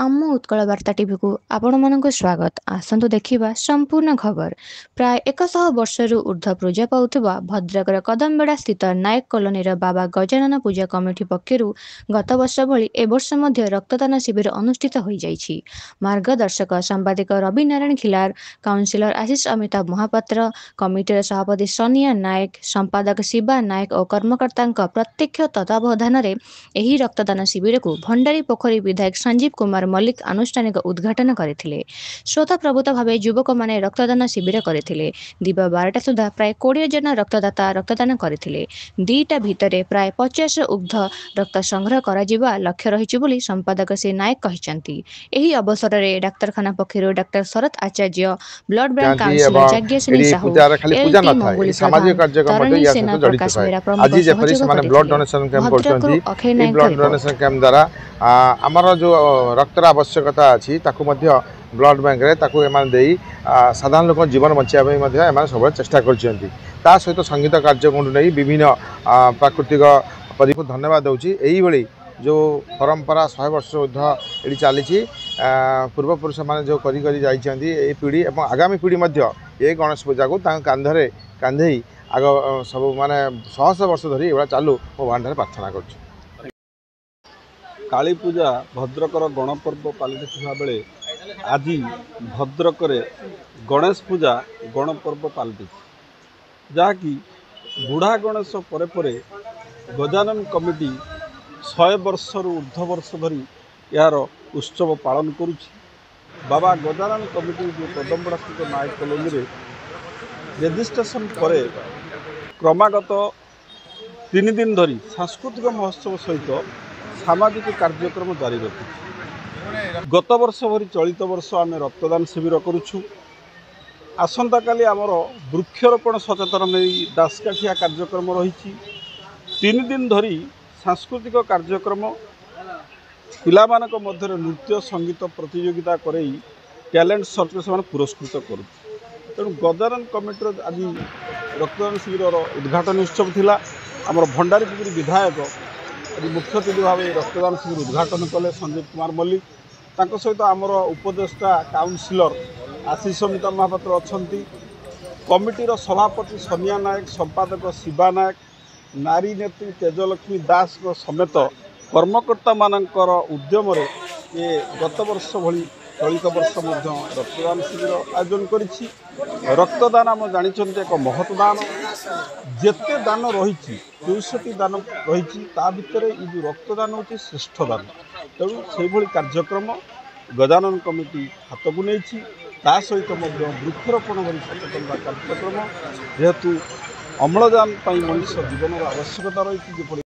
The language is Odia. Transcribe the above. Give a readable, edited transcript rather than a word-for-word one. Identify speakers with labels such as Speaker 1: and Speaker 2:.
Speaker 1: ଆମ ଉତ୍କଳ ବାର୍ତ୍ତା ଟିଭିକୁ ଆପଣମାନଙ୍କୁ ସ୍ୱାଗତ। ଆସନ୍ତୁ ଦେଖିବା ସମ୍ପୂର୍ଣ୍ଣ ଖବର। ପ୍ରାୟ 100 ବର୍ଷରୁ ଉର୍ଦ୍ଧ୍ୱ ପୂଜା ପାଉଥିବା ଭଦ୍ରକର କଦମବେଡ଼ା ସ୍ଥିତ ନାୟକ କଲୋନୀର ବାବା ଗଜାନନ ପୂଜା କମିଟି ପକ୍ଷରୁ ଗତବର୍ଷ ଭଳି ଏବର୍ଷ ମଧ୍ୟ ରକ୍ତଦାନ ଶିବିର ଅନୁଷ୍ଠିତ ହୋଇଯାଇଛି। ମାର୍ଗଦର୍ଶକ ସାମ୍ବାଦିକ ରବି ନାରାୟଣ ଖିଲାର, କାଉନସିଲର ଆଶିଷ ଅମିତାଭ ମହାପାତ୍ର, କମିଟିର ସଭାପତି ସନିଆ ନାୟକ, ସମ୍ପାଦକ ଶିବା ନାୟକ ଓ କର୍ମକର୍ତ୍ତାଙ୍କ ପ୍ରତ୍ୟକ୍ଷ ତତ୍ତ୍ୱାବଧାନରେ ଏହି ରକ୍ତଦାନ ଶିବିରକୁ ଭଣ୍ଡାରୀ ପୋଖରୀ ବିଧାୟକ ସଞ୍ଜୀବ କୁମାର ମଲ୍ଲିକ ଆନୁଷ୍ଠାନିକ ଉଦ୍ଘାଟନ କରିଥିଲେ। ସ୍ୱତଃପ୍ରବୃତ୍ତ ଭାବେ ଯୁବକମାନେ ରକ୍ତଦାନ ଶିବିର କରିଥିଲେ। ଦିବା 12ଟା ସୁଦ୍ଧା ପ୍ରାୟ 20 ଜଣ ରକ୍ତଦାତା ରକ୍ତଦାନ କରିଥିଲେ। 2ଟା ଭିତରେ ପ୍ରାୟ 50 ଉର୍ଦ୍ଧ୍ୱ ରକ୍ତ ସଂଗ୍ରହ କରାଯିବା ଲକ୍ଷ୍ୟ ରହିଛି ବୋଲି ସମ୍ପାଦକ ଶ୍ରୀ ନାୟକ କହିଛନ୍ତି। ଏହି ଅବସରରେ ଡାକ୍ତରଖାନା ପକ୍ଷରୁ ଡାକ୍ତର ଶରତ ଆଚାର୍ଯ୍ୟ, ବ୍ଲଡ ବ୍ୟାଙ୍କ
Speaker 2: ଯାଆନ୍ତି
Speaker 1: କାଉନସିଲର
Speaker 2: ଏବଂ
Speaker 1: ଯାଜ୍ଞସେନୀ
Speaker 2: ଏଠି
Speaker 1: ସାହୁ,
Speaker 2: ପୂଜାର ଖାଲି
Speaker 1: ଏଲ୍
Speaker 2: ପୂଜା
Speaker 1: ଟି
Speaker 2: ନଥାଏ,
Speaker 1: ମଙ୍ଗୁଳି
Speaker 2: ଏଠି ସାମାଜିକ
Speaker 1: ପ୍ରଧାନ,
Speaker 2: କାର୍ଯ୍ୟକ୍ରମ ମଧ୍ୟ
Speaker 1: ତରଣୀ
Speaker 2: ୟା
Speaker 1: ସେନା,
Speaker 2: ସହିତ ଜଡ଼ିତ
Speaker 1: ପ୍ରକାଶ
Speaker 2: ଥାଏ।
Speaker 1: ବେହେରା ପ୍ରମୁଖ
Speaker 2: ଆଜି ଯେପରି
Speaker 1: ସହଯୋଗ
Speaker 2: ସେମାନେ ବ୍ଲଡ
Speaker 1: କରିଥିଲେ।
Speaker 2: ଡୋନେସନ କ୍ୟାମ୍ପ
Speaker 1: ଭଦ୍ରକରୁ
Speaker 2: କରୁଛନ୍ତି,
Speaker 1: ଅକ୍ଷୟ
Speaker 2: ଏଇ
Speaker 1: ନାୟକଙ୍କ
Speaker 2: ବ୍ଲଡ
Speaker 1: ରିପୋର୍ଟ।
Speaker 2: ଡୋନେସନ କ୍ୟାମ୍ପ ଦ୍ୱାରା ଆମର ଯେଉଁ ରକ୍ତର ଆବଶ୍ୟକତା ଅଛି, ତାକୁ ମଧ୍ୟ ବ୍ଲଡ ବ୍ୟାଙ୍କରେ ତାକୁ ଏମାନେ ଦେଇ ସାଧାରଣ ଲୋକଙ୍କ ଜୀବନ ବଞ୍ଚାଇବା ପାଇଁ ମଧ୍ୟ ଏମାନେ ସବୁବେଳେ ଚେଷ୍ଟା କରିଛନ୍ତି। ତା ସହିତ ସଙ୍ଗୀତ କାର୍ଯ୍ୟକ୍ରମଠୁ ନେଇ ବିଭିନ୍ନ ପ୍ରାକୃତିକ ପରିକୁ ଧନ୍ୟବାଦ ଦେଉଛି। ଏଇଭଳି ଯେଉଁ ପରମ୍ପରା 100 ବର୍ଷ ଉର୍ଦ୍ଧ୍ୱ ଏଠି ଚାଲିଛି, ପୂର୍ବପୁରୁଷମାନେ ଯେଉଁ କରି କରି ଯାଇଛନ୍ତି, ଏଇ ପିଢ଼ି ଏବଂ ଆଗାମୀ ପିଢ଼ି ମଧ୍ୟ ଏ ଗଣେଶ ପୂଜାକୁ ତାଙ୍କ କାନ୍ଧରେ କାନ୍ଧେଇ ଆଗ ସବୁ ମାନେ ଶହ ଶହ ବର୍ଷ ଧରି ଏଇଭଳିଆ ଚାଲୁ, ମୋ ଭଗବାନଠାରେ ପ୍ରାର୍ଥନା କରୁଛି।
Speaker 3: କାଳୀ ପୂଜା ଭଦ୍ରକର ଗଣପର୍ବ ପାଲଟିଥିବା ବେଳେ ଆଜି ଭଦ୍ରକରେ ଗଣେଶ ପୂଜା ଗଣପର୍ବ ପାଲଟିଛି, ଯାହାକି ବୁଢ଼ା ଗଣେଶ ପରେ ପରେ ଗଜାନନ କମିଟି 100 ବର୍ଷରୁ ଉର୍ଦ୍ଧ୍ୱ ବର୍ଷ ଧରି ଏହାର ଉତ୍ସବ ପାଳନ କରୁଛି। ବାବା ଗଜାନନ କମିଟି ଯେଉଁ କଦମବଡ଼ା ସ୍ଥିତ ନାୟକ କଲୋନୀରେ ରେଜିଷ୍ଟ୍ରେସନ ପରେ କ୍ରମାଗତ 3 ଦିନ ଧରି ସାଂସ୍କୃତିକ ମହୋତ୍ସବ ସହିତ ସାମାଜିକ କାର୍ଯ୍ୟକ୍ରମ ଜାରି ରଖିଛି। ଗତ ବର୍ଷ ଭଳି ଚଳିତ ବର୍ଷ ଆମେ ରକ୍ତଦାନ ଶିବିର କରୁଛୁ। ଆସନ୍ତାକାଲି ଆମର ବୃକ୍ଷରୋପଣ ସଚେତନ ନେଇ ଦାସକାଠିଆ କାର୍ଯ୍ୟକ୍ରମ ରହିଛି। 3 ଦିନ ଧରି ସାଂସ୍କୃତିକ କାର୍ଯ୍ୟକ୍ରମ, ପିଲାମାନଙ୍କ ମଧ୍ୟରେ ନୃତ୍ୟ ସଙ୍ଗୀତ ପ୍ରତିଯୋଗିତା କରେଇ ଟ୍ୟାଲେଣ୍ଟ ସର୍ଚ୍ଚରେ ସେମାନେ ପୁରସ୍କୃତ କରୁଛୁ। ତେଣୁ ଗଜାନନ କମିଟିର ଆଜି ରକ୍ତଦାନ ଶିବିରର ଉଦ୍ଘାଟନୀ ଉତ୍ସବ ଥିଲା। ଆମର ଭଣ୍ଡାରୀପୋଖରୀ ବିଧାୟକ ଆଜି ମୁଖ୍ୟ ଅତିଥି ଭାବେ ରକ୍ତଦାନ ଶିବିର ଉଦ୍ଘାଟନ କଲେ, ସଞ୍ଜୀବ କୁମାର ମଲ୍ଲିକ। ତାଙ୍କ ସହିତ ଆମର ଉପଦେଷ୍ଟା କାଉନସିଲର ଆଶିଷ ଅମିତା ମହାପାତ୍ର ଅଛନ୍ତି। କମିଟିର ସଭାପତି ସନିଆ ନାୟକ, ସମ୍ପାଦକ ଶିବା ନାୟକ, ନାରୀ ନେତ୍ରୀ ତେଜଲକ୍ଷ୍ମୀ ଦାସଙ୍କ ସମେତ କର୍ମକର୍ତ୍ତାମାନଙ୍କର ଉଦ୍ୟମରେ ଏ ଗତ ବର୍ଷ ଭଳି ଚଳିତ ବର୍ଷ ମଧ୍ୟ ରକ୍ତଦାନ ଶିବିର ଆୟୋଜନ କରିଛି। ରକ୍ତଦାନ ଆମେ ଜାଣିଛନ୍ତି ଏକ ମହତ ଦାନ। ଯେତେ ଦାନ ରହିଛି, 64 ଦାନ ରହିଛି, ତା ଭିତରେ ଏଇ ଯେଉଁ ରକ୍ତଦାନ ହେଉଛି ଶ୍ରେଷ୍ଠ ଦାନ। ତେଣୁ ସେଇଭଳି କାର୍ଯ୍ୟକ୍ରମ ଗଜାନନ କମିଟି ହାତକୁ ନେଇଛି। ତା ସହିତ ମଧ୍ୟ ବୃକ୍ଷରୋପଣ ଭଳି ସଚେତନତା କାର୍ଯ୍ୟକ୍ରମ, ଯେହେତୁ ଅମ୍ଳଜାନ ପାଇଁ ମଣିଷ ଜୀବନର ଆବଶ୍ୟକତା ରହିଛି, ଯେପରି